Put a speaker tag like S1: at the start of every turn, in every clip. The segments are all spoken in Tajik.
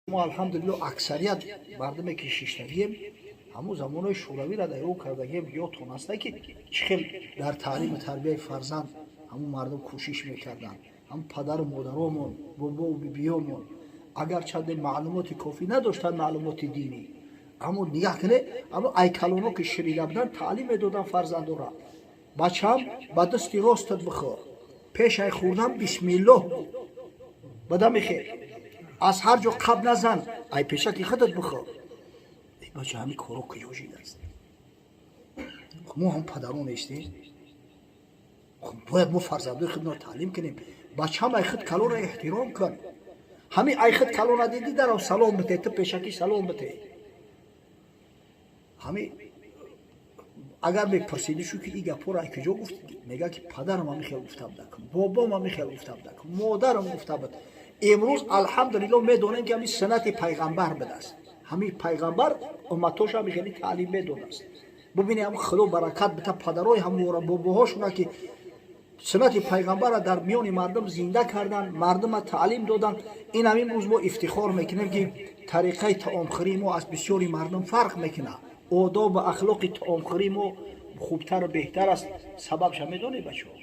S1: Мо, алҳамдулилло, аксарият мардуме ки шиштагием, ҳамун замонҳои шӯравиро дар ё кардагием. Ёдтон аста, ки чӣ хел дар таълиму тарбияи фарзанд ҳамун мардум кӯшиш мекарданд, ҳамун падару модаромон, бобову бибиёмон, агарчанде маълумоти кофӣ надоштанд, маълумоти динӣ, аммо нигаҳ кунед, аммо айкалоно ки ширида буданд, таълим медоданд фарзандора: «Бачам, ба дасти ростат бихӯр, пеш ай хӯрдан бисмиллоҳ бада мехер, аз ҳар ҷо қаб назан, ай пешаки худат бихӯр». Бача, ҳамин коро куҷо шидааст? Мо ҳам падарон нестем? Бояд мо фарзандои худро таълим кунем: «Бачам, ай худ калонро эҳтиром кун, ҳамин ай худ калона дидӣ, дарав салом бите, ту пешакӣ салом бите». Ҳамин агар мепурсидӣ шу, ки ин гапҳоро ай куҷо гуфт, мега, ки падарам ҳамин хел гуфта будак, бобом ҳамин хел гуфта будак, модарам гуфта буд. Имрӯз, алҳамдулилло, медонем, ки ҳамин суннати пайғамбар будааст. Ҳамин пайғамбар умматош ҳамин хели таълим медодааст. Бубине, ҳам Худо баракат бита падарои ҳамвора, бобоҳошуна, ки суннати пайғамбарро дар миёни мардум зинда карданд, мардума таълим доданд. Ин ҳамин рӯз мо ифтихор мекунем, ки тариқаи таомхӯрии мо аз бисёри мардум фарқ мекунад, одобу ахлоқи таомхӯрии мо хубтару беҳтар аст. Сабабша медонед, бачаҳо?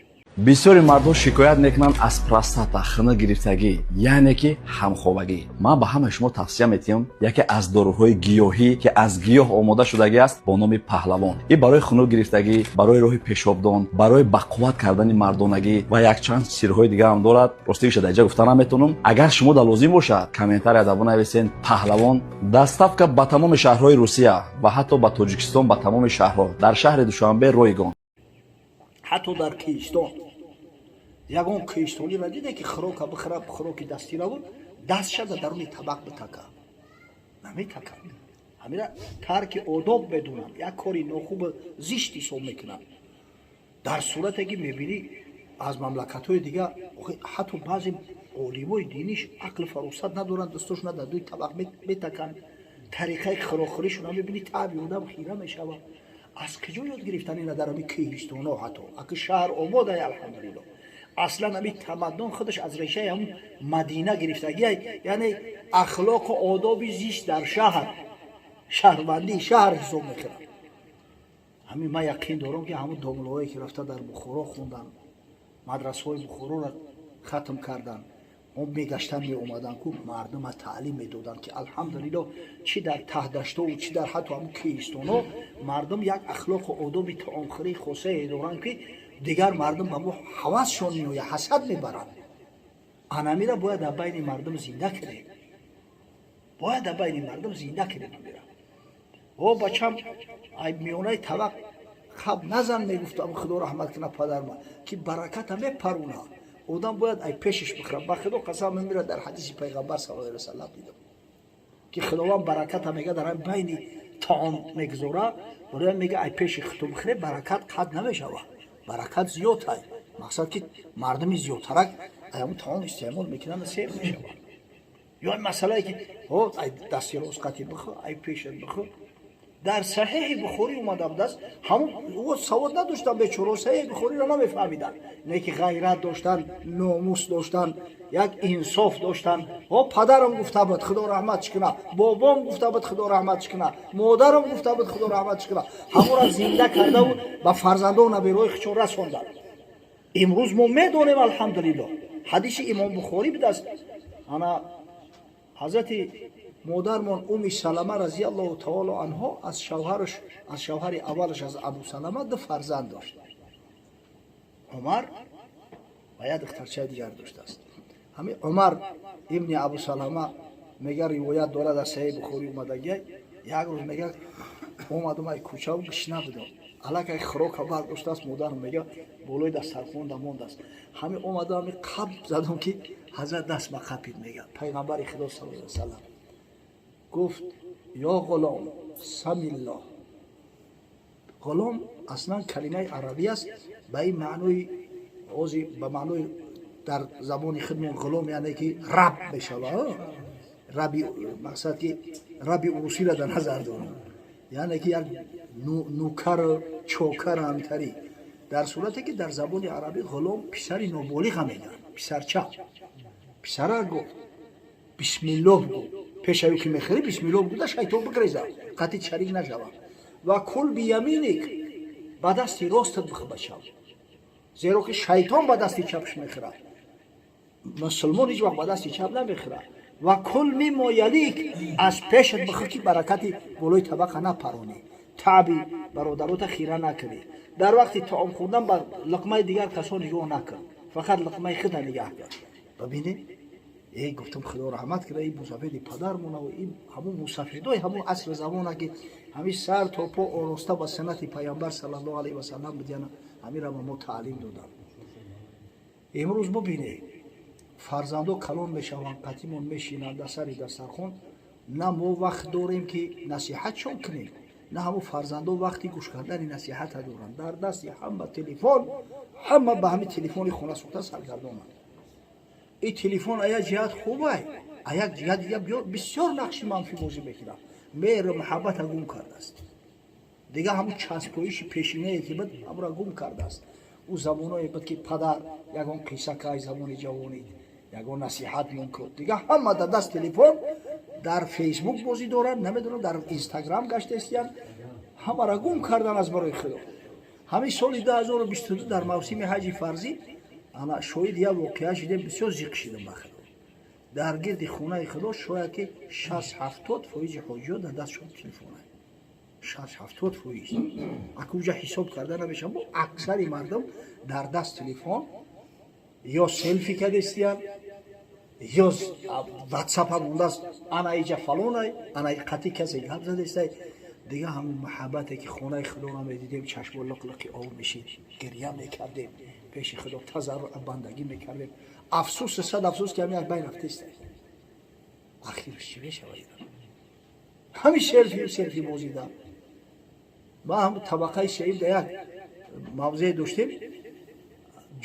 S2: Бисёри мардҳо шикоят мекунанд аз простата, хунук гирифтагӣ, яъне ки ҳамхобагӣ. Ман ба ҳамаи шумо тавсия метиҳам яке аз доруҳои гиёҳӣ, ки аз гиёҳ омода шудагӣ аст, бо номи Паҳлавон. Ин барои хунук гирифтагӣ, барои роҳи пешобдон, барои бақувват кардани мардонагӣ ва якчанд сирҳои дига ҳам дорад. Ростигиша дар инҷа гуфта наметавонам. Агар шумо да лозим бошад, комментарияда бинависен «Паҳлавон». Доставка ба тамоми шаҳрҳои Русия ва ҳатто ба Тоҷикистон, ба тамоми шаҳрҳо, дар шаҳри Душанбе ройгон.
S1: Ҳатто дар киистон ягон киистониро диде, ки хӯрока бихӯра, хӯроки дастира буд, дастша дар даруни табақ битака? Наметака. Ҳамира тарки одоб медонам, як кори нохубу зишт ҳисоб мекунам. Дар сурате ки мебинӣ, аз мамлакатҳои дигар ҳатто баъзе олимои диниш ақли фаросат надоранд, дастошона дар дуи табақ метаканд, тариқаи хӯрокхӯришона мебинӣ, таби одам хира мешавад. Аз куҷо ёд гирифтан ина дар ҳамин кӯҳистоно? Ҳатто аки шаҳр омодай, алҳамдулилло. Аслан ҳамин тамаддун худаш аз решаи ҳамун Мадина гирифтагӣ, яъне ахлоқу одоби зишт дар шаҳр, шаҳрвандии шаҳр ҳисоб мекунад. Ҳамин ман яқин дорам, ки ҳамун домулоҳое ки рафта дар Бухоро хонданд, мадрасаҳои Бухороро хатм карданд, он мегаштан, меомаданд, ку мардума таълим медоданд, ки алҳамдулилло, чӣ дар таҳдаштову, чӣ дар ҳатто ҳамун кӯҳистоно мардум як ахлоқу одоби таомхӯрии хосае доранд, ки дигар мардум ба мо ҳавасшон меояд, ҳасад мебаранд. Анамира бояд дар байни мардум зинда кунем, бояд дар байни мардум зинда кунем амира. «О бачам, ай миёнаи табақ хаб назан», мегуфтам, Худо раҳмат кунад падарма, ки бараката мепаруна. Одам бояд ай пешиш бихӯрад. Ба Худо қасам, мемира дар ҳадиси пайғамбар саллаллоҳу алайҳи васаллам дидам, ки Худованд бараката мега дар ҳамин байни таом мегузора. Бароям мега, ай пеши худто бихӯре, баракат қат намешавад, баракат зиёд ай. Мақсад, ки мардуми зиёдтарак ай ҳамун таом истеъмол мекунанд, сер мешавад. Ё масъалае ки ай дасти рост қати бихӯр, ай пешат бихӯр, дар Саҳеҳи Бухорӣ омада будааст. Ҳамун савод надоштан бечоро, Саҳеҳи Бухориро намефаҳмиданд, не ки ғайрат доштан, номус доштан, як инсоф доштан. О падарам гуфта буд, Худо раҳматш куна, бобом гуфта буд, Худо раҳматш куна, модарам гуфта буд, Худо раҳматш куна. Ҳамонро зинда кардаву ба фарзандон, наберои худшон расонданд. Имрӯз мо медонем, алҳамдулилло, ҳадиси Имом Бухорӣ будааст. Ана ҳазрати модармон Уми Салама разиаллоҳу таоло анҳо аз шавҳараш, аз шавҳари аввалаш, аз Абу Салама ду фарзанд дошт, Умар ва як духтарчаи дигар доштааст. Ҳамин Умар ибни Абу Салама, мега, ривоят дорад, аз Саҳеҳи Бухорӣ омадагия, як рӯз, мега, омадум ай кӯчаву гишна будам, аллакай хӯрока бардоштааст модарам, мега, болои дастархонда мондааст. Ҳамин омадам, ҳамин қаб задам, ки ҳазрат даст ба қапид. Мега, пайғамбари Худо саллаллоҳу алайҳи васаллам гуфт: «Ё ғулом, самиллоҳ». Ғулом аслан калимаи арабӣ аст, ба ин маънои ози ба маънои дар забони худмон ғулом, яъне ки раб мешава. Раби, мақсад ки раби урусиро дар назар дорам, яъне ки як нукар, чокар, ҳамтарӣ. Дар сурате ки дар забони арабӣ ғулом писари ноболиға мегӯянд, писарча. Писара гуфт: «Бисмиллоҳ» гуфт. Пешаю ки мехӯрӣ, бисмилло буда, шайтон бигреза, қатъи шарик нашава. Ва كل بيمينك, ба дасти ростат бихӯр, бачав, зеро ки шайтон ба дасти чапш мехӯрад. Мусулмон ҳеҷ вақт ба дасти чап намехӯрад. Ва كل مما يليك, аз пешат бихӯр, ки баракати болои табақа напаронӣ, таъби бародарота хира накунӣ. Дар вақти таом хӯрдан ба луқмаи дигар касон нигоҳ накун, фақат луқмаи худа нигаҳ кун. Бибинед, эй, гуфтам, Худо раҳмат кунад ин мусафеди падармона, ин ҳамун мусафедои ҳамун асри замона, ки ҳамин сар то по ороста ба суннати Паямбар саллаллоҳу алайҳи васаллам будияна, ҳаминра ба мо таълим доданд. Имрӯз бубинед, фарзандо калон мешаванд, қатимон мешинанд дар сари дастархон, на мо вақт дорем, ки насиҳатшон кунем, на ҳамун фарзандо вақти гӯш кардани насиҳата доранд. Дар дасти ҳама телефон, ҳама ба ҳамин телефони хона сӯхта саргардонанд. Ин телефон а як ҷиҳат хубай, а як ҷиҳат дига бисёр нақши манфӣ бозӣ мекунад. Меҳру муҳаббата гум кардааст. Дига ҳамун часпоиши пешинае ки буд, ҳамура гум кардааст. Ӯ замоное буд, ки падар ягон қисса кай, замони ҷавонӣ ягон насиҳат мумкун. Дига ҳама дар даст телефон, дар Фейсбук бозӣ доранд, намедонам, дар Инстаграм гаштаистиянд, ҳамара гум кардан. Аз барои Худо, ҳамин соли 2022 дар мавсими ҳаҷи фарзӣ ана шоҳиди як воқеа шидем, бисёр зиқ шидам. Ба Худо, дар гирди хонаи Худо шояд ки 60-70 фоизи ҳоҷиё дар дастшон телефона, 60-70%. Ака, уҷа ҳисоб карда намешавад. Бо аксари мардум дар даст телефон, ё селфи кадестиян, ё Ватсапа мондааст, ана иҷа фалонай, ана қатъи касе гап задестай. Дига ҳамун муҳаббате, ки хонаи Худоро медидем, чашмо луқлуқи об мешид, гирья мекардем, пеши Худо тазарруъ, бандагӣ мекардем. Афсӯс, сад афсӯс, ки ҳамин як байн рафтеста. Ахирш чӣ мешавад? Ҳамин селфи бозида. Ма ҳам табақаи сеюм да як мавзее доштем,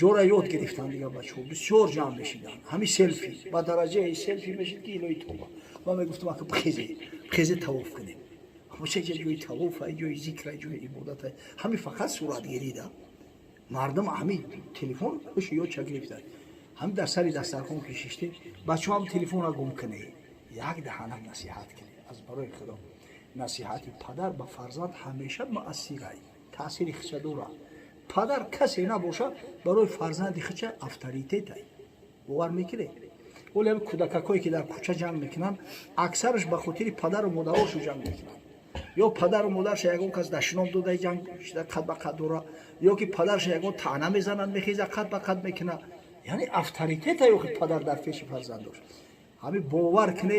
S1: ҷора ёд гирифтан. Дига бачаҳо бисёр ҷамъ мешиданд, ҳамин селфи, ба дараҷаи селфи мешид, ки илоҳи тоба. Ма мегуфтам, ака, бихезе, бихезе, тавоф кунем. Ҳамаша ҷои тавофа, ҷои зикра, ҷои ибодата, ҳамин фақат суратгирида. Мардум ҳамин телефон ёдша гирифта. Ҳамин дар сари дастархон ки шиштем, бачаҳо ҳам телефонро гум кунед, як даҳанак насиҳат кунед. Аз барои Худо, насиҳати падар ба фарзанд ҳамеша муассирай, таъсири хича дорад. Падар касе набошад, барои фарзанди хича авторитетай. Бовар мекунед, оли ҳами кӯдакакое, ки дар кӯча ҷанг мекунанд, аксараш ба хотири падару модарошу ҷанг мекунанд. Ё падару модарша ягон кас дашном додаи, ҷанг шида, қад ба қад дора, ё ки падарша ягон таъна мезанад, мехеза, қад ба қад мекунад. Яъне авторитета ё ки падар дар пеши фарзандош. Ҳамин бовар куне,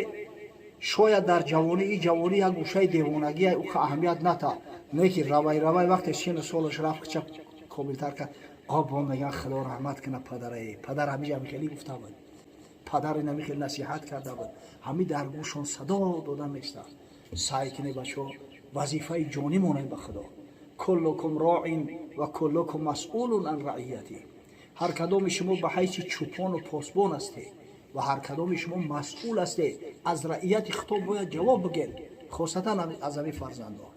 S1: шояд дар ҷавонӣ, и ҷавонӣ як гӯшаи девонагӣ, ӯ аҳамият ната, не ки равай равай, вақте сину солаш рафт, чап комилтар кард, обо меган, Худо раҳмат кунад падарае, падар ҳамиҷа хеле гуфта буд, падар инами хеле насиҳат карда буд. Ҳами дар гӯшон садо дода меистад. Саъй кунед, бачаҳо, вазифаи ҷонӣ монед ба Худо. كلكم راع وكلكم مسئول عن رعيته. Ҳар кадоми шумо ба ҳайси чӯпону посбон ҳастед ва ҳар кадоми шумо масъул ҳастед аз раияти худо, бояд ҷавоб бигед, хосатан аз ҳамин фарзандо.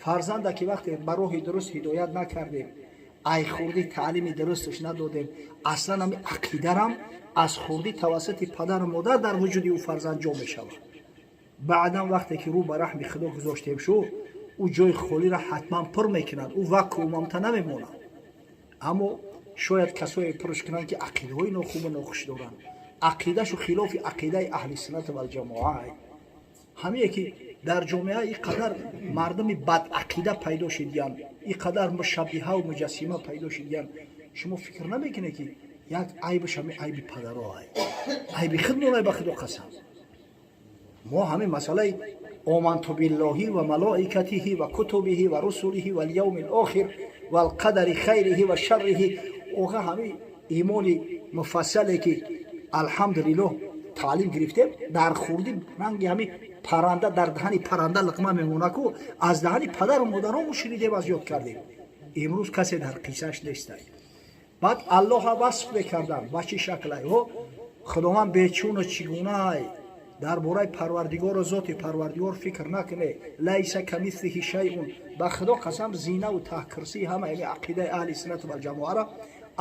S1: Фарзанда ки вақте ба роҳи дуруст ҳидоят накардем, ай хурдӣ таълими дурусташ надодем, аслан ҳами ақидарам аз хурдӣ тавассути падару модар дар вуҷуди ӯ фарзанд ҷо мешавад. Баъдан вақте ки рӯ ба раҳми Худо гузоштем шу, ӯ ҷои холиро ҳатман пур мекунад, ӯ вакуумамта намемонад. Аммо шояд касое пурш кунанд, ки ақидаҳои нохубу нохуш доранд, ақидашу хилофи ақидаи аҳли суннат валҷамоа. Ҳамие ки дар ҷомеа ин қадар мардуми бадақида пайдо шидиянд, ин қадар мушаббиҳаву муҷассима пайдо шидиянд, шумо фикр намекунед, ки як айбаш ҳами айби падаро, айби худмон? Ба Худо қасам, мо ҳамин масъалаи آمنت بالله وملائكته وكتبه ورسله واليوم الآخر والقدر خيره وشره, оха, ҳамин имони муфассале, ки алҳамдулиллоҳ таълим гирифтем дар хурдӣ, ранги ҳамин парранда дар даҳани парранда луқма мемона, ку аз даҳани падару модарому шунидем, аз ёд кардем. Имрӯз касе дар қиссаш нестай. Баъд Аллоҳа васф мекарданд, ба чӣ шаклай? О, Худованд бечуну чигунай. Дар бораи Парвардигору зоти Парвардигор фикр накуне. ليس كمثله شيء. Ба Худо қасам, зинаву таҳкирсии ҳама яъне ақидаи аҳли суннату валҷамоаро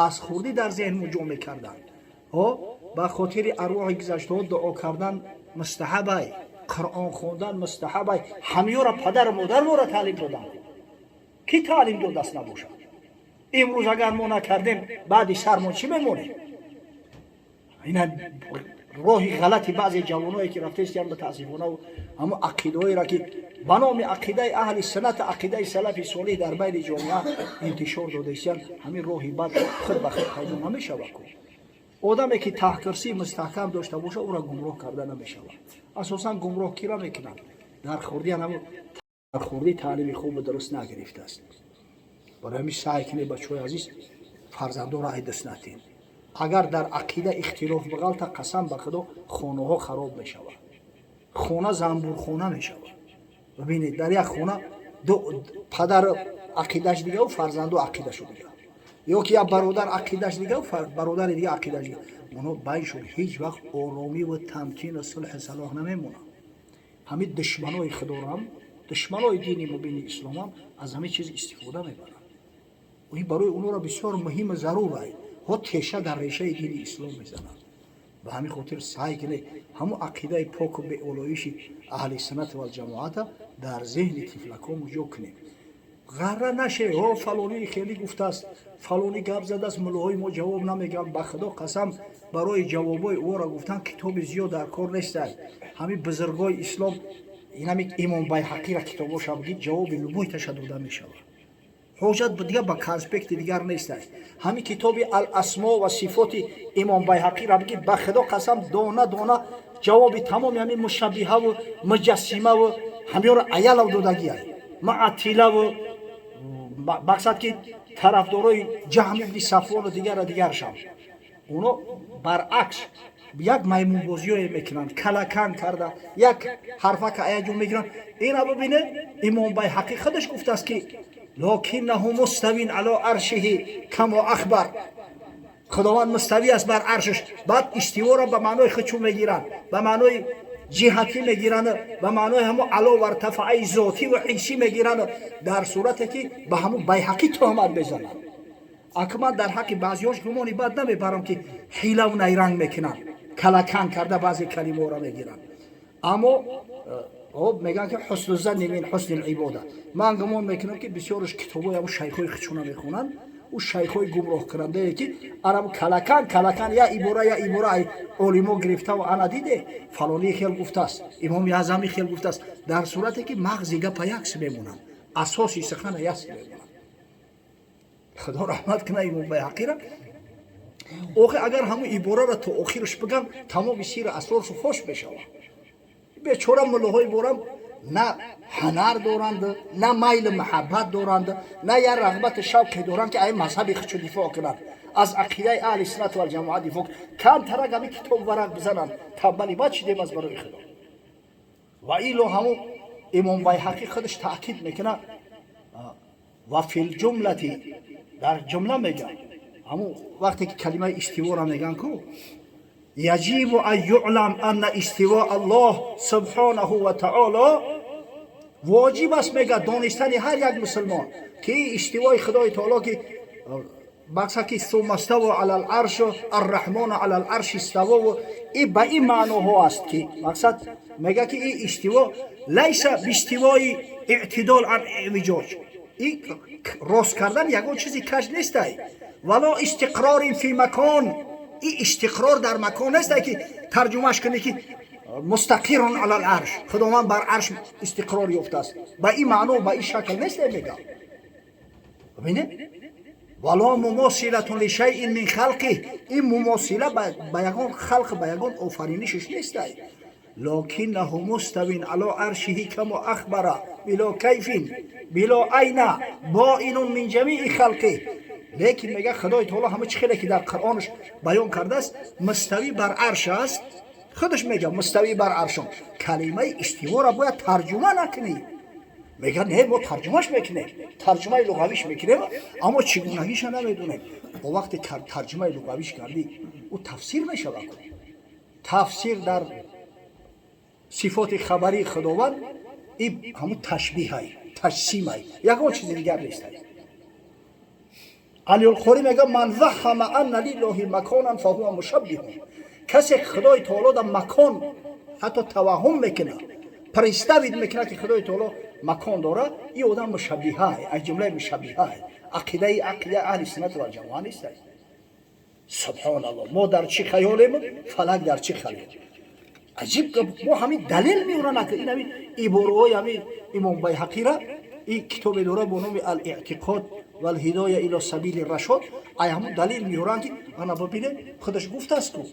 S1: аз хурдӣ дар зеҳн ҷо мекарданд. О, ба хотири арвоҳи гузаштаҳо дуо кардан мустаҳабай. Қуръон хондан мустаҳабай. Ҳамёра падару модар моро таълим доданд. Кӣ таълим додаст набошад? Имрӯз агар мо накардем, баъди сармон чӣ мемонем? Ина роҳи ғалати баъзе ҷавоное, ки рафтаистиян, мутаассифонаву ҳамун ақидаҳоеро, ки ба номи ақидаи аҳли суннат, ақидаи салафи солиҳ дар байни ҷомеа интишор додаистиян. Ҳамин роҳи бад худ ба худ пайдо намешавад ку. Одаме, ки таҳкирсии мустаҳкам дошта бошад, ӯро гумроҳ карда намешавад. Асосан гумроҳ кира мекунанд? Дар хурдӣ, дар хурдӣ таълими хубу дуруст нагирифтааст. Барои ҳамин саъй кунед, бачаҳои азиз, фарзандонро айдас натин. Агар дар ақида ихтилоф бағалта, қасам ба Худо, хонаҳо хароб мешавад, хона занбурхона мешавад. Бибинед, дар як хона падар ақидаш дигаву фарзанду ақидашу дигар, ё ки як бародар ақидаш дигаву бародари дига ақидаш дигар, оно байншон ҳеҷ вақт оромиву тамкину сулҳу салоҳ намемонад. Ҳамин душманои Худорам, душманои дини мубини исломам аз ҳамин чиз истифода мебаранд. Ин барои онҳоро бисёр муҳиму зарур ай, ҳо теша дар решаи дини ислом мезананд. Ба ҳамин хотир саъй кунед, ҳамун ақидаи поку беолоиши аҳли суннат валҷамоата дар зеҳни тифлакому ҷо кунем. Ғарра наше, ҳо фалонӣ хеле гуфтааст, фалонӣ гап задааст, муллоҳои мо ҷавоб намегӯянд. Ба Худо қасам, барои ҷавобҳои ӯро гуфтан китоби зиёд дар кор нестай. Ҳамин бузургои ислом, инами Имом Байҳақиро китобоша бигӣ, ҷавоби любой таша дода мешавад. Ҳоҷат дигар ба конспекти дигар нестай. Ҳамин китоби Ал-Асмо ва Сифоти Имом Байҳақиро бигӣ, ба Худо қасам, дона дона ҷавоби тамоми ҳамин мушаббиҳаву муҷассимаву ҳамёро аялав додагиай, муаттилаву, мақсад ки тарафдорои Ҷаҳм ибни Сафвону дигара дигаршам. Оно баръакс як маймунбозиое мекунанд, калакан карда як ҳарфака аяҷо мегиранд. Ина бибине, Имом Байҳақӣ худаш гуфтааст, ки لكنه مستو على عرشه كما أخبر. Худованд муставӣ аст бар аршаш. Баъд истиворо ба маънои худчун мегиранд, ба маънои ҷиҳатӣ мегиранд, ба маънои ҳамун علا و ارتفع и зотӣ ва ҳиссӣ мегиранд, дар сурате ки ба ҳамун Байҳақӣ туҳмат мезананд. Ака, ман дар ҳаққи баъзиҳош гумони бад намебарам, ки ҳилаву найранг мекунанд, калакан карда баъзе калимаҳоро мегиранд. Аммо об мегӯянд, ки حسن الظن من حسن العبادة. Ман гумон мекунам, ки бисёрш китобҳои ҳамун шайхҳои хичуна мехонанд, ӯ шайхҳои гумроҳкунандае, ки араб калакан калакан я ибора, я ибора ай олимо гирифтаву ана диде, фалонии хел гуфтааст, Имоми Аъзами хел гуфтааст, дар сурате ки мағзи гапа якс мемонанд, асоси сухана якс мемонанд. Худо раҳмат куна Имом Байҳақира. Охи, агар ҳамун ибораро то охираш бигам, тамоми сиру асроршу фош мешавад. Бечора муллоҳои борам на ҳунар доранд, на майлу муҳаббат доранд, на як рағбати шавқе доранд, ки ай мазҳаби худшо дифоъ кунанд, аз ақидаи аҳли суннат валҷамоат дифоъ. Камтарак ҳами китоб варақ бизананд, тамбали бад шидем аз барои Худо. Ва ило ҳамун Имом Байҳақӣ худаш таъкид мекунад: وفي الجملة, дар ҷумла мегӯяд, ҳамун вақте ки калимаи истивора мегӯянд ку, يجب أن يعلم أن استواء الله سبحانه وتعالى, воҷиб аст, мега, донистани ҳар як мусулмон, ки истивои Худои таоло, ки мақсад ки ثم استوى على العرش, الرحمن على العرش استوى, и ба ин маъноҳо аст, ки мақсад мега, ки ин истиво ليس باستواء اعتدال عن اعوجاج, и рост кардан ягон чизи каҷ нестай, ولا استقرار في مكان, и истиқрор дар макон нестай, ки тарҷумаш кунӣ, ки مستقر على العرش, Худованд бар арш истиқрор ёфтааст, ба ин маъно, ба ин шакл нестай, мега. Бибинед, ولا مماثلة لشيء من خلقه, ин мумосила ба ягон халқ, ба ягон офаринишаш нестай, لكنه مستو على عرشه كما أخبر بلا كيف بلا أين بائن من جميع خلقه. Лекин мега, Худои таоло ҳама чӣ хеле ки дар Қуръонаш баён кардааст, муставӣ бар арш аст. Худаш мега, муставӣ бар аршон. Калимаи истивора бояд тарҷума накунӣ. Мега, не, мо тарҷумаш мекунем, тарҷумаи луғавиш мекунем, аммо чӣ гунагиша намедонем. Бо вақте тарҷумаи луғавиш кардӣ, ӯ тафсир мешавад. Тафсир дар сифоти хабарии Худованд и ҳамун ташбиҳай, таҷсимай, ягон чизи дигар нестай. Алиулқорӣ мега: من وهم أن لله مكانا فهو مشبه. Касе Худои таоло дар макон ҳатто таваҳҳум мекунад. Представить мекунад, ки Худои Таоло макон дора, ин одам мушаббиҳа, аз ҷумлаи мушаббиҳа, ақидаи аҳли суннат ва ҷамоа нест. Субҳоналлоҳ, мо дар чӣ хаёлем, фалак дар чӣ хаёл. Аҷиб, мо ҳамин далел меоранд. Ин ҳамин ибораҳои ҳамин Имом Байҳақира, ин китобе дора бо номи «Ал-Эътиқод валҳидоя ило сабили рашод», ай ҳамун далел меоранд, ки ана бибине, худаш гуфтааст ку,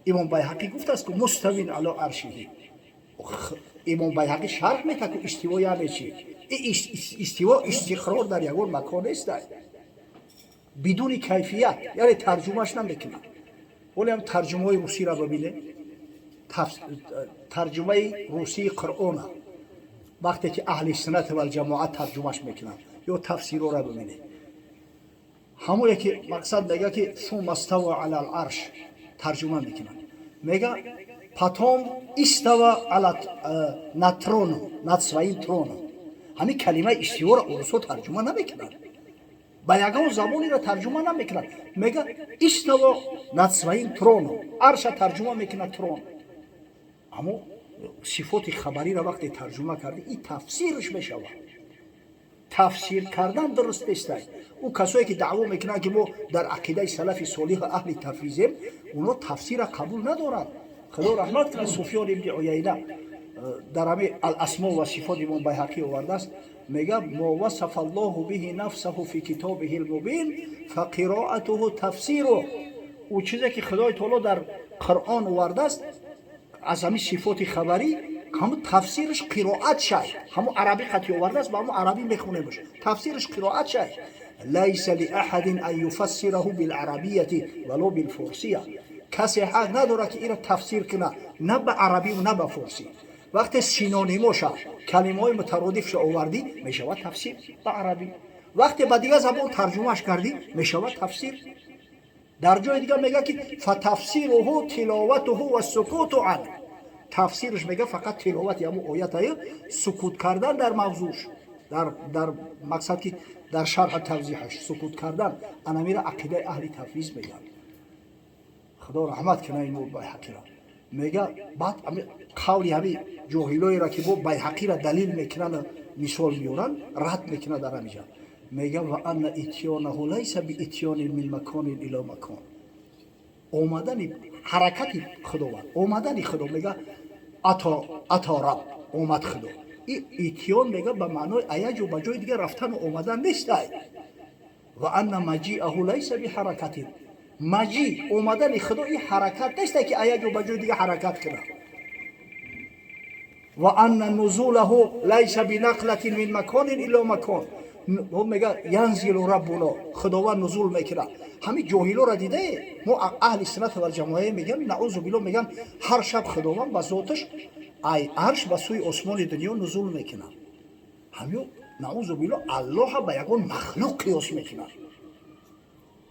S1: Имом Байҳақӣ гуфтааст ку: «Муставин ало аршиҳи». Имом Байҳақӣ шарҳ мекард ку, истиво яъне чи? Истиво истиқрор дар ягон макон нест бидуни кайфият, яъне тарҷумаш намекунад. Ҳоле ҳам тарҷумаҳои русиро бибине, тарҷумаи русии Қуръона, вақте ки аҳли суннат валҷамоат тарҷумаш мекунанд ё тафсирора бибинед, ҳамое ки мақсад мега, ки «ثم استوى على العرش» тарҷума мекунанд, мега: «Потом истава ала над троном, над своим троном». Ҳамин калимаи истиворо урусҳо тарҷума намекунанд, ба ягон забонеро тарҷума намекунанд. Мега: «Истава над своим троном», арша тарҷума мекунад трон. Аммо сифоти хабариро вақте тарҷума карди, ин тафсирш мешавад. Тафсир кардан дуруст нестай. Ӯ касое ки даъво мекунанд, ки мо дар ақидаи салафи солиҳу аҳли тафвизем, онҳо тафсира қабул надоранд. Худо раҳмат кунад Суфён ибни Уяйна, дар ҳами «Аласмо ва сифот» Имом Байҳақӣ овардааст, мега: «ما وصف الله به نفسه في كتابه المبين فقراءته تفسيره». Ӯ чизе ки Худои Таоло дар Қуръон овардааст аз ҳамин сифоти хабарӣ, ҳамун тафсираш қироат шай. Ҳамун арабӣ қати овардааст, ба ҳамун арабӣ мехонемш, тафсираш қироат шай. ليس لأحد أن يفسره بالعربية ولا بالفارسية. Касе ҳақ надорад, ки инро тафсир кунад на ба арабиву на ба форсӣ. Вақте синонимоша, калимаҳои мутародифша овардӣ, мешавад тафсир ба арабӣ. Вақте ба дигар забон тарҷумааш кардӣ, мешавад тафсир. Дар ҷои дигар мега, ки «فتفسيره تلاوته والسكوت عنه». Тафсирш, мега, фақат тиловати ҳамун оятае, сукут кардан дар мавзӯш, дар мақсад ки дар шарҳа тавзиҳаш сукут кардан. Анамира ақидаи аҳли тафвиз мегӯяд. Худо раҳмат кина ин Байҳақира. Мега, баъд қавли ҳами ҷоҳилоеро, ки бо Байҳақира далил мекунанд, мисол меоранд, рад мекунад. Дар ҳамиҷа мега: «وأن إتيانه ليس بإتيان من مكان إلى مكان». Омадани, ҳаракати Худованд, омадани Худо, мега, أتى أتى رب, омад Худо. Итён, мега, ба маънои аяҷу ба ҷои дигар рафтану омадан нестай. وأن مجيئه ليس بحركة. مجيء, омадани Худо, ин ҳаракат нестай, ки аяҷу ба ҷои дигар ҳаракат кунад. وأن نزوله ليس بنقلة من مكان إلى مكان. Мега: «ينزل ربنا», Худованд нузул мекунад. Ҳамин ҷоҳилоро дидае, мо аҳли суннат валҷамоа мегӯям, наузу билло, мегӯям, ҳар шаб Худованд ба зоташ ай арш ба сӯи осмони дунё нузул мекунад. Ҳамин, наузу билло, Аллоҳа ба ягон махлуқ қиёс мекунад.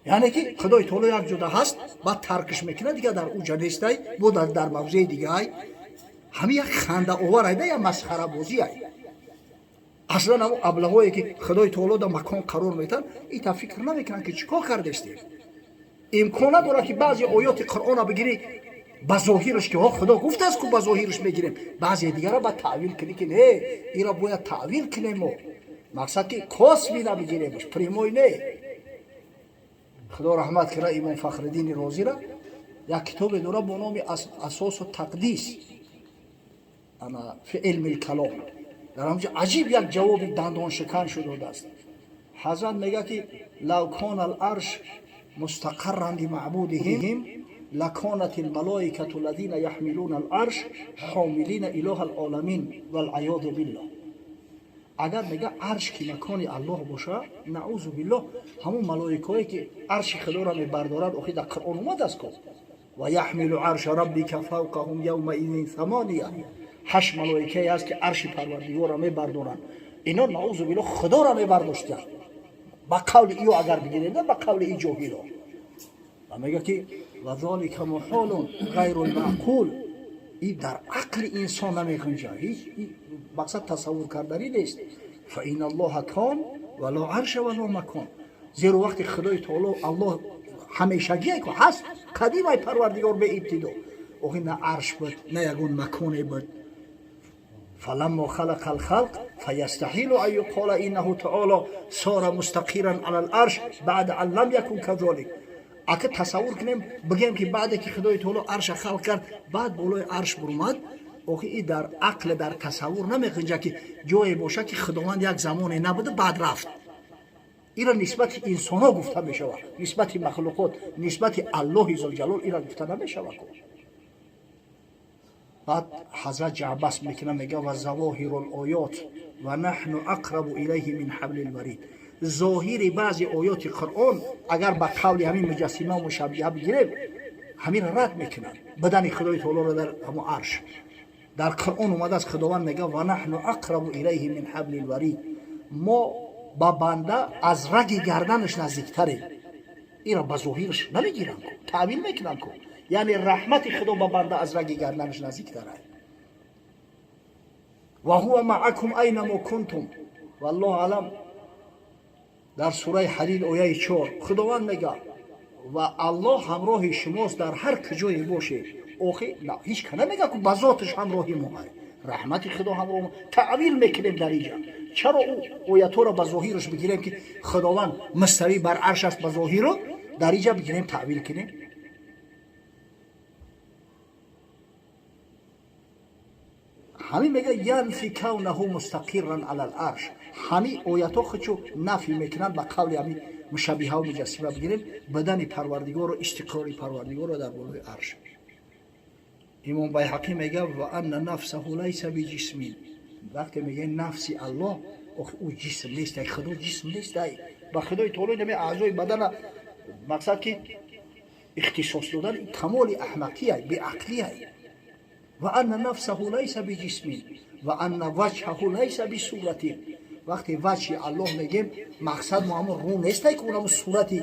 S1: Яъне ки Худои Таоло як ҷода ҳаст, баъд таркш мекунад, дигар дар уҷа нестай, бо дар мавзеи дигаай. Ҳамин як хандаовар айда, як масхарабозӣ ай. Аслан ҳамон аблаҳое, ки Худои Таоло дар макон қарор метаҳанд, ита фикр намекунанд, ки чӣ кор кардестем. Имкон надорад, ки баъзе оёти Қуръона бигирӣ ба зоҳираш, ки Худо гуфтааст ку, ба зоҳираш мегирем, баъзе дигара ба таъвил кунӣ, ки не, ира бояд таъвил кунем мо, мақсад ки косвенно бигиремш, прямой не. Худо раҳмат кунад Имом Фахриддини Розира, як китобе дорад бо номи «Асосу тақдис ана في علم الكلام». Дар ҳамҷа аҷиб як ҷавоби дандоншикан шудодааст. Ҳазрат мега, ки «لو كان العرش مستقرا لمعبودهم لكانت الملائكة الذين يحملون العرش حاملين إله العالمين والعياذ بالله». Агар, мега, арш ки макони Аллоҳ боша, наузу биллоҳ, ҳамун малоикое, ки арши Худоро мебардорад, охи дар Қуръон омадааст ко: «ويحمل عرش ربك فوقهم يومئذ ثمانية». Ҳашт малоикае ҳаст, ки арши Парвардигорро мебардоранд. Ино, наузу биллоҳ, Худоро мебардоштанд, ба қавли иё агар бигирем, ба қавли и ҷоҳило. Ва мега, ки «وذلك محال غير المعقول». И дар ақли инсон намехунҷа, ҳеҷ мақсад тасаввур карданӣ нест. «فإن الله كان ولا عرش ولا مكان». Зеро вақти Худои Таоло, Аллоҳ ҳамешагие ку ҳаст, қадимай Парвардигор беибтидо, охи на арш буд, на ягон маконе буд. فلما خلق الخلق فيستحيل أن يقال إنه تعالى صار مستقرا على العرش بعد أن لم يكن كذلك. Ака тасаввур кунем, бигем ки баъде ки Худои Таоло арша халқ кард, баъд болои арш бурмад. Охи, и дар ақл, дар тасаввур намеғинҷа, ки ҷое бошад, ки Худованд як замоне набуда, баъд рафт. Ира нисбати инсонҳо гуфта мешавад, нисбати махлуқот, нисбати Аллоҳи зулҷалол ира гуфта намешавад. Баъд ҳазрат ҷабас мекунад, мега: ва завоҳиру лоёт ва наҳну ақрабу илайҳи мин ҳабли лварид. Зоҳири баъзе оёти Қуръон, агар ба қавли ҳамин муҷассима мушаббиҳа бигирем, ҳаминро рад мекунанд, бадани Худои Таолоро дар ҳамон арш. Дар Қуръон омадааст, Худованд мега: ва наҳну ақрабу илайҳи мин ҳабли лварид, мо ба банда аз раги гарданаш наздиктарем. Ира ба зоҳираш намегиранд ку, таъвил мекунанд ку. Яъне раҳмати Худо ба банда аз раги гарданаш наздиктарад. Ва ҳува маакум айнамо кунтум, валлоҳу алам. Дар сураи Ҳадид, ояи 4, Худованд мега: ва Аллоҳ ҳамроҳи шумост дар ҳар куҷое бошед. Охи, ҳеҷ ка намега ку ба зоташ ҳамроҳи мо, раҳмати Худо ҳамроҳ. Таъвил мекунем дар иҷа. Чаро ӯ оятҳоро ба зоҳираш бигирем, ки Худованд муставӣ бар арш аст, ба зоҳиро дар иҷа бигирем, таъвил кунем? Ҳамин мега: янфи кавнаҳу мустақирран ала ларш. Ҳамин оятҳо худчу нафӣ мекунанд, ба қавли ҳамин мушаббиҳаву муҷассима бигирем, бадани Парвардигорро, истиқрори Парвардигорро дар болои арш. Имом Байҳақӣ мега: ва анна нафсаҳу лайса биҷисмин. Вақте мега нафси Аллоҳ, охи, ӯ ҷисм нестай, Худо ҷисм нестай. Ба Худои Таоло нами аъзои бадана мақсад ки ихтисос додан камоли аҳмақияй, беақлияй. Ва анна нафсаҳу лайса биҷисмин ва анна ваҷҳаҳу лайса бисуратин. Вақте ваҷҳи Аллоҳ мегем, мақсад мо ҳамон рӯ нестай, ки унамо сурати,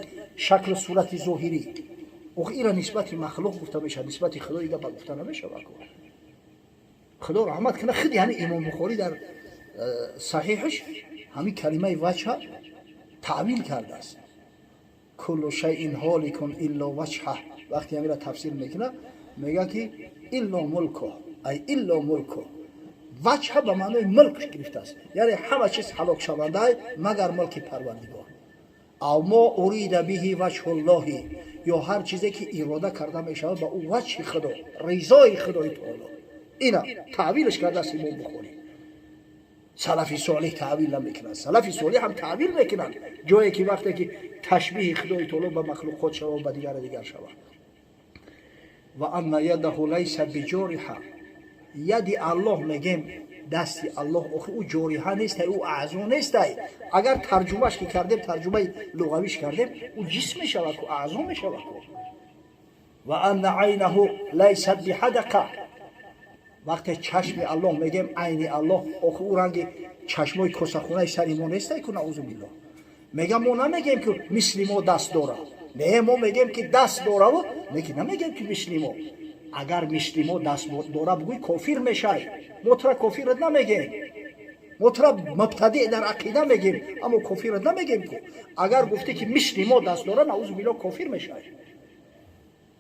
S1: шаклу сурати зоҳирӣ. Ох, ира нисбати махлуқ гуфта мешавад, нисбати Худо и гапа гуфта намешавад. Худо раҳмат кунад, худи ҳамин Имом Бухорӣ дар саҳиҳаш ҳамин калимаи ваҷҳа таъвил кардааст. Куллу шайин ҳоликун илло ваҷҳа. Вақте ҳамира тафсир мекунад, мега ки илло мулко, ай илло мулко. Ваҷҳа ба маънои мулк гирифтааст, яъне ҳама чиз ҳалокшавандаай, магар мулки Парвардигор. Ав мо урида биҳи ваҷҳуллоҳи, ё ҳар чизе ки ирода карда мешавад ба ӯ ваҷҳи Худо, ризои Худои Таоло. Ина таъвилаш кардааст Имом Бухорӣ. Салафи солиҳ таъвил намекунанд. Салафи солиҳ ҳам таъвил мекунанд, ҷое ки вақте ки ташбиҳи Худои Таоло ба махлуқот шавад, ба дигару дигар шавад. Ва анна ядаҳу лайса биҷориҳа. Яди Аллоҳ мегем, дасти Аллоҳ, охи, ӯ ҷориҳа нестай, ӯ аъзо нестай. Агар тарҷумаш ки кардем, тарҷумаи луғавиш кардем, ӯ ҷисм мешавад ку, аъзо мешавад ку. Ва анна айнаҳу лайсат биҳадақа. Вақте чашми Аллоҳ мегем, айни Аллоҳ, охи, ӯ ранги чашмои косахонаи сари мо нестай ку, наузу биллоҳ. Мегам, мо намегем, ки мисли мо даст дора. Не, мо мегем, ки даст дораву, лекин намегем, ки мисли мо. Агар мисли мо даст дора бигӯй, кофир мешай. Мо тура кофират намегем, мо тура мубтадиъ дар ақида мегем, аммо кофират намегем ку. Агар гуфтӣ, ки мисли мо даст дора, наузу биллоҳ, кофир мешай.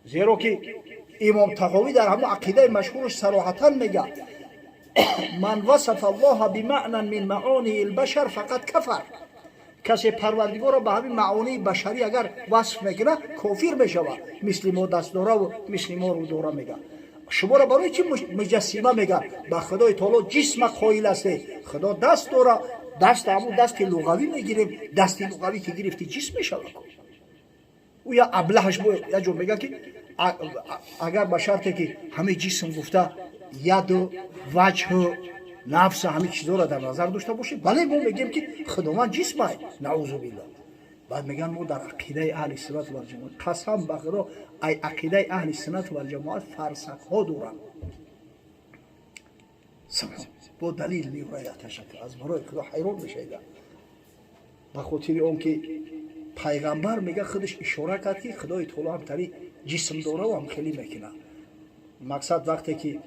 S1: Зеро ки Имом Таҳовӣ дар ҳамон ақидаи машҳураш сароҳатан мега: ман васафа Аллоҳа бимаънан мин маонии лбашар фақад кафар. Касе Парвардигорро ба ҳамин маонии башарӣ агар васф мекунад, кофир мешавад. Мисли мо даст дораву мисли мо рӯ дора мега. Шуморо барои чӣ муҷассима мега? Ба Худои Таоло ҷисма қоил ҳастед. Худо даст дора, даст ҳамун дасти луғавӣ мегирем. Дасти луғавӣ ки гирифти, ҷисм мешавад. Ӯ я аблаҳаш бо як ҷо мега, ки агар ба шарте ки ҳамаи ҷисм гуфта яду ваҷҳу нафса, ҳамин чизоро дар назар дошта бошед, бале, мо мегӯем, ки Худованд ҷисмай, наузу биллоҳ. Баъд мегӯянд, мо дар ақидаи аҳли суннат валҷамоат. Қасам ба Худо, ай ақидаи аҳли суннат валҷамоат фарсахҳо доранд. Бо далил меорая, ташаккур аз барои Худо, ҳайрон мешавида. Ба хотири он ки пайғамбар мега, худаш ишора кард, ки Худои Таоло ҳамтари ҷисм дораву ҳам хеле мекунад. Мақсад, вақте ки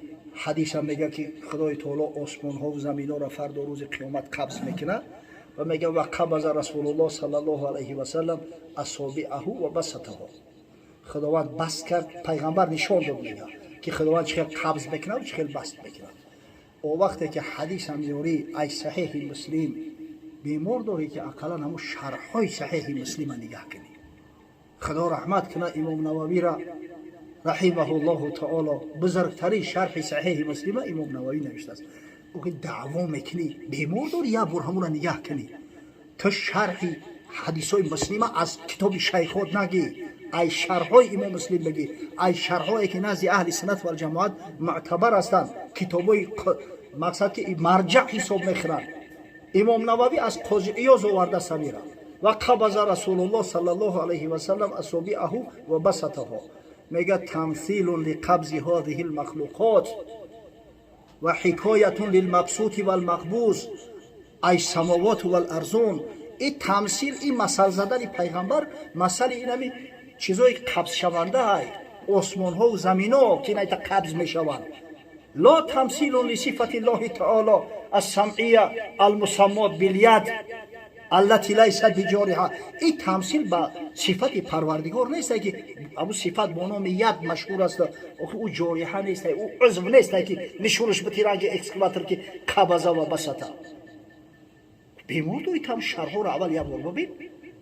S1: ҳадиса мега, ки Худои Таоло осмонҳову заминҳоро фардо рӯзи қиёмат қабз мекунад, ва мега: ва қабаза Расулуллоҳ саллаллоҳу алайҳи васалам асобиаҳу ва басатаҳу. Худованд баст кард, пайғамбар нишон дод, мега, ки Худованд чӣ хел қабз мекунад, чӣ хел баст мекунад. О вақте ки ҳадисам меёрӣ ай Саҳеҳи Муслим, бемор дорӣ, ки ақаллан ҳамун шарҳҳои Саҳеҳи Муслима нигаҳ кунӣ. Худо раҳмат куна Имом Нававира раҳимаҳуллоҳу таоло, бузургтарин шарҳи Саҳеҳи Муслима Имом Нававӣ навиштааст. Охи, даъво мекунӣ, бемор дорӣ, як бор ҳамуна нигаҳ кунӣ. Ту шарҳи ҳадисҳои Муслима аз китоби шайхот нагӣ, ай шарҳҳои Имом Муслим бигӣ, ай шарҳҳое ки назди аҳли суннат валҷамоат мӯътабар ҳастанд, китобҳои мақсад ки марҷаъ ҳисоб мехӯранд. Имом Нававӣ аз Қози Иёз оварда самира: وقبض رسول الله صلى الله عليه وسلم أصابعه وبسطها. Мега: تمثيل لقبض هذه المخلوقات وحكاية للمبسوط والمقبوض أي السماوات والأرضون. И тамсил, и масал задани пайғамбар, масали инами чизои қабзшаванда ай осмонҳову замино, ки инайта қабз мешаванд. لا تمثيل لصفة الله تعالى السمعية المسماة باليد التي ليست بجارحة. И тамсил ба сифати Парвардигор нест, ки абу сифат бо номи яд машҳур аст. Охи, ӯ ҷориҳа нест, ӯ узв нест, ки нишонаш битиранги экскаватор, ки قبض وبسط. Бемор дори, там шарҳҳоро аввал як бор бибин.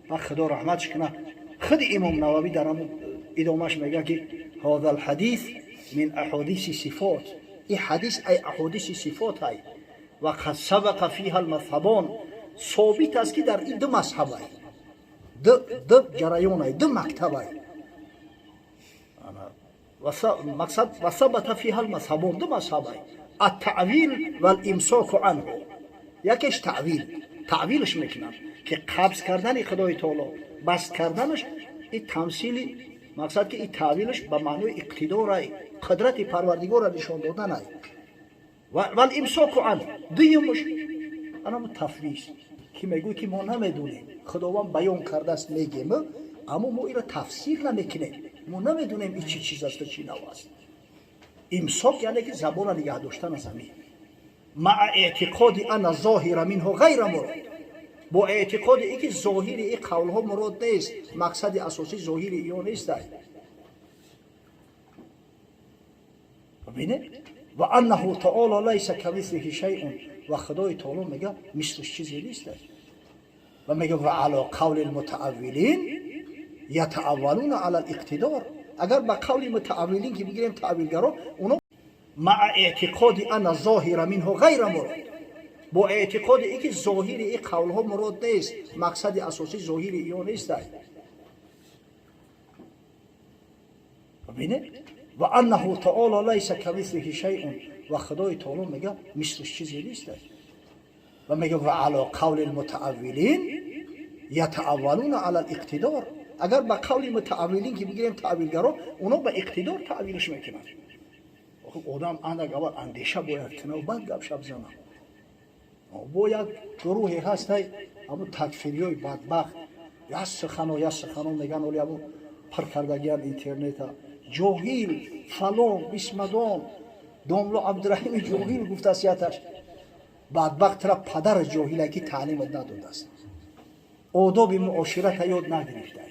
S1: Ва Худо раҳматш куна худи Имом Нававӣ, дар ҳамун идомаш мега, ки هذا الحديث من أحاديث الصفات. И ҳадис ай аҳодиси сифот ай. وقد سبق فيها المذهبان. Собит аст, ки дар ин ду мазҳабай, ду ҷараёнай, ду мактабай. Мақсад وثبت فيها المذهبان, ду мазҳабай: التأويل والإمساك عنه. Якеш таъвил, таъвилш мекунанд, ки қабз кардани Худои таоло, баст карданаш, и тамсили мақсад ки и таъвилаш ба маънои иқтидорай, қудрати Парвардигорро нишон доданай. والإمساك عنه. Дуюмуш анамо тафвиз, ки мегӯй, ки мо намедонем, Худованд баён кардааст мегем, аммо мо инро тафсир намекунем, мо намедонем и чӣ чиз асту чӣ нав аст. Имсок яъне ки забона нигаҳ доштан аз ҳамин. مع اعتقاد أن الظاهر منه غير مراد. Бо эътиқоди ин ки зоҳири ин қавлҳо мурод нест, мақсади асосӣ зоҳири иё нестай. Бибинед: وأنه تعالى ليس كمثله شيء. Ва Худои таоло мега, мислиш чизе нестай. Ва мега: وعلى قول المتأولين يتأولون على الاقتدار. Агар ба қавли мутааввилин ки бигирем, таъвилгаро оно مع اعتقاد أن الظاهر منه غير مراد. Бо эътиқоди ин ки зоҳири ин қавлҳо мурод нест, мақсади асосӣ зоҳири иё нестай. Бибинед: وأنه تعالى ليس كمثله شيء. Ва Худои таоло мега, мислиш чизе нестай. Ва мега: وعلى قول المتأولين يتأولون على الاقتدار. Агар ба қавли мутааввилин ки бигирем, таъвилгаро оно ба иқтидор таъвилш мекунанд. Одам андак аввал андеша бояд кунав, баъд гап шаб зана. Бо як гурӯҳе ҳастай, ҳамун такфириёи бадбахт, як сухано, як сухано меган, оли ҳамун пир кардагиян интернета. Ҷоҳил фалон бисмадон, домло Абдураҳими ҷоҳил гуфтааст яташ. Бадбахт, тра падара ҷоҳиле, ки таълимат надодааст, одоби муоширата ёд нагирифтай.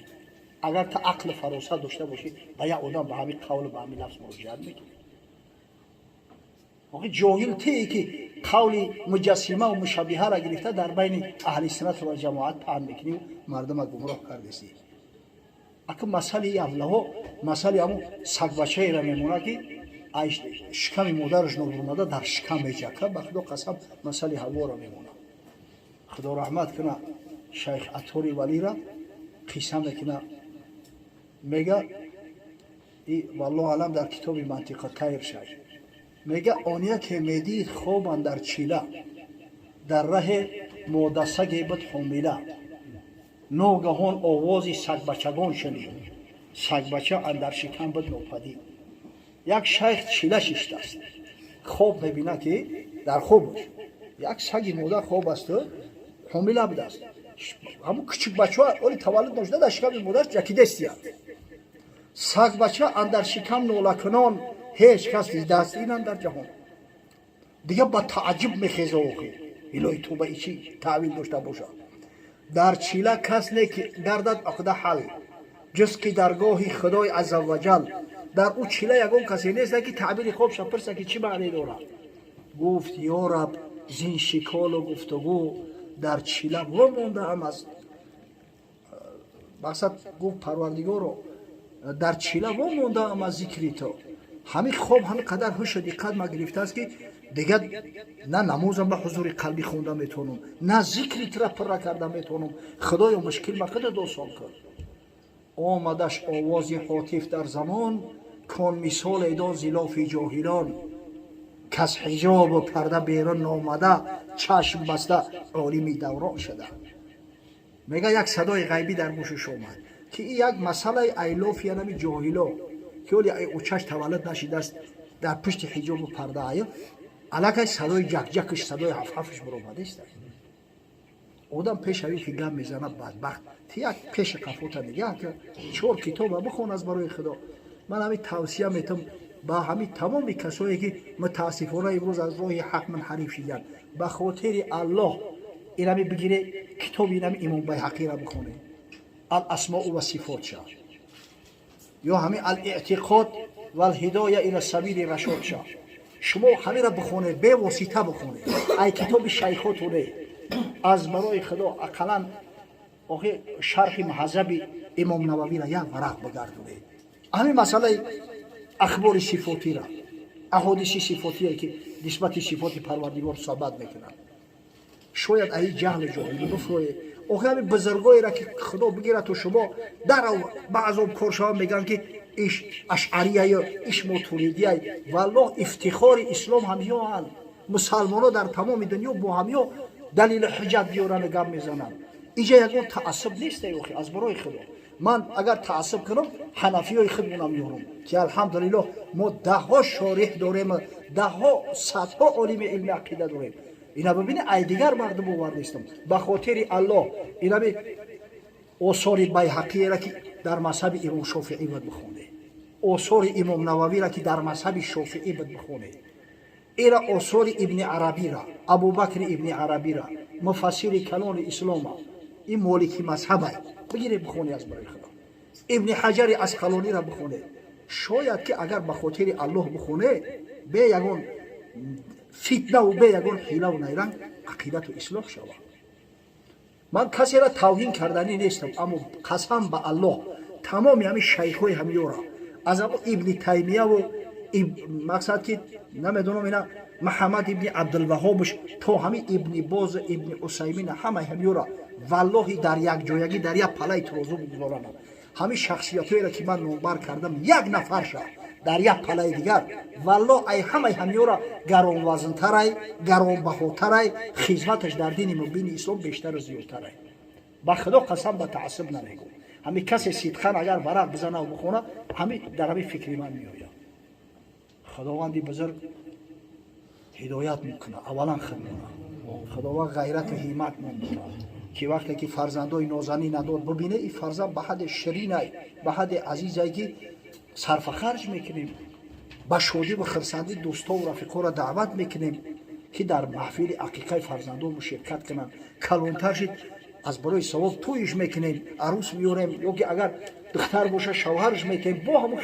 S1: Агар та ақли фаросат дошта бошӣ, ба як одам ба ҳамин қавлу ба ҳамин лафз муроҷиат мекунӣ? Охи, ҷоҳил тее, ки қавли муҷассимаву мушаббиҳаро гирифта, дар байни аҳли суннату ва ҷамоат паҳн мекунӣ, мардума гумроҳ кардесӣ. Ака, масъали авлаҳо масъали ҳамун сагбачаеро мемонад, ки шиками модараш нобурмада дар шикам меҷака. Ба Худо қасам, масъали ҳаворо мемонад. Худо раҳмат куна шайх Атори Валира, қисса мекуна, мега, валлоҳу алам, дар китоби Мантиқа Тайр шайх мега: он яке медид хобан дар чила, дар раҳе модасаге буд ҳомила. Ногаҳон овози сагбачагон шунид, сагбача андар шикам буд нопадид. Як шайх чила шиштааст, хоб мебинад, ки дар хобаш як саги мода хоб асту ҳомила будааст. Ҳамун кучук бачаҳо оли таваллуд нашуда, дар шиками модараш ҷакидестияд. Сагбача андар шикам нолакунон, ҳеҷ кас дидааст ин андар ҷаҳон? Дига ба тааҷҷуб мехеза. Охи, илоҳи туба, ичи таъвил дошта бошад? Дар чила кас не ки гардад ақда ҳал, ҷуз ки даргоҳи Худои азза ваҷал. Дар ӯ чила ягон касе нест, ки таъбири хобша пирса, ки чӣ маъне дорад. Гуфт: «Ё Раб, зин шиколу гуфтугӯ дар чила вомондаам аз мақсад». Гуфт: «Парвардигоро, дар чила вомондаам аз зикри ту. Ҳамин хоб ҳамин қадар ҳушу диққат ма гирифтааст, ки дигар на намозам ба ҳузури қалбӣ хонда метавонам, на зикри тура пурра карда метавонам. Худоё, мушкил ма худат осон кун». Омадаш овози ҳотиф дар замон, кон мисоле дод зилофи ҷоҳилон, кас ҳиҷобу парда берун номада, чашм баста олими даврон шуда. Мега, як садои ғайбӣ дар гӯшаш омад, ки ин як масъалаи айлофи янами ҷоҳило, ки оли очаш таваллуд нашидааст, дар пушти ҳиҷобу парда аю аллакай садои ҷакҷакш, садои ҳафҳафш баромадааст. Одам пеш аве ки гап мезана, бадбахт, ти як пеши қафота нигаҳ кар, чор китоба бихон. Аз барои Худо, ман ҳамин тавсия метам ба ҳамин тамоми касое, ки мутаассифона имрӯз аз роҳи ҳақ мунҳариф шиданд: ба хотири Аллоҳ, инами бигире, китоби инами Имом Байҳақиро бихонед, «Ал асмоу ва сифот» ша ё ҳамин «Ал эътиқод валҳидоя ила сабили рашод» ша. Шумо ҳамира бихонед, бевосита бихонед, ай китоби шайхотоне. Аз барои Худо, ақаллан охи Шарҳи Муҳаззаби Имом Нававира як варақ бигардонед. Ҳамин масъалаи ахбори сифотира, аҳодиси сифотие, ки нисбати сифоти Парвардигор суҳбат мекунанд, шояд аи ҷаҳлу ҷоҳилӣ бифурӯед. Охи ҳамин бузургоера, ки Худо бигираду шумо дарав ба азоб кор шава, мегӯянд, ки иш ашъарияю иш мотуридияй. Валлоҳ, ифтихори ислом ҳамёанд. Мусалмоно дар тамоми дунё бо ҳамё далили ҳуҷҷат биёрану гап мезананд. Иҷа ягон таассуб нест. Охи, аз барои Худо, ман агар таассуб кунам, ҳанафиёи худмонам ёрам, ки алҳамдулиллоҳ, мо даҳҳо шориҳ дорем, даҳҳо, садҳо олими илми ақида дорем. Ина бибини, ай дигар мардум бовар нестам. Ба хотири Аллоҳ, инами осори Байҳақиера, ки дар мазҳаби Имом Шофиӣ буд, бихонед. Осори Имом Нававира, ки дар мазҳаби шофиӣ буд, бихонед. Ира осори Ибни Арабира, Абубакри Ибни Арабира, муфассири калони ислома, ин молики мазҳабай, бигиред, бихонед. Аз барои Худо, Ибни Ҳаҷари Асқалонира бихонед. Шояд ки агар ба хотири Аллоҳ бихонед, бе ягон фитнаву бе ягон ҳилаву найранг, ақидату ислоҳ шавад. Ман касера тавҳин карданӣ нестам, аммо қасам ба Аллоҳ, тамоми ҳамин шайхҳои ҳамёра, аз ҳамо Ибни Таймияву, мақсад ки намедонам, ина Маҳаммад ибни Абдулваҳобш то ҳамин Ибни Боз, Ибни Усаймина, ҳамаи ҳамёра, валлоҳи, дар якҷоягӣ дар як палаи турозу бигузоранам, ҳамин шахсиятҳоеро, ки ман номбар кардам, як нафарша дар як палаи дигар, валлоҳ, ай ҳамаи ҳамёра гаронвазнтарай, гаронбаҳотарай, хизматаш дар дини мубини ислом бештару зиёдтарай. Ба Худо қасам, ба таассуб намегӯм. Ҳамин касе сидқан агар варақ бизанаву бихона, ҳами дар ҳамин фикри ман меояд. Худованди бузург ҳидоят мекунад аввалан худмона. Худованд ғайрату ҳиммат мекунад, ки вақте ки фарзандои нозанин надод, бибине, ин фарзанд ба ҳадде ширинай, ба ҳадде азизай, ки сарфа харҷ мекунем, ба шодиву хирсандӣ дӯстову рафиқоро даъват мекунем, ки дар маҳфили ақиқаи фарзандонму ширкат кунанд. Калонтар шид, аз барои савоб тӯйиш мекунем, арӯс меёрем, ё ки агар духтар боша, шавҳарш метем бо ҳамун.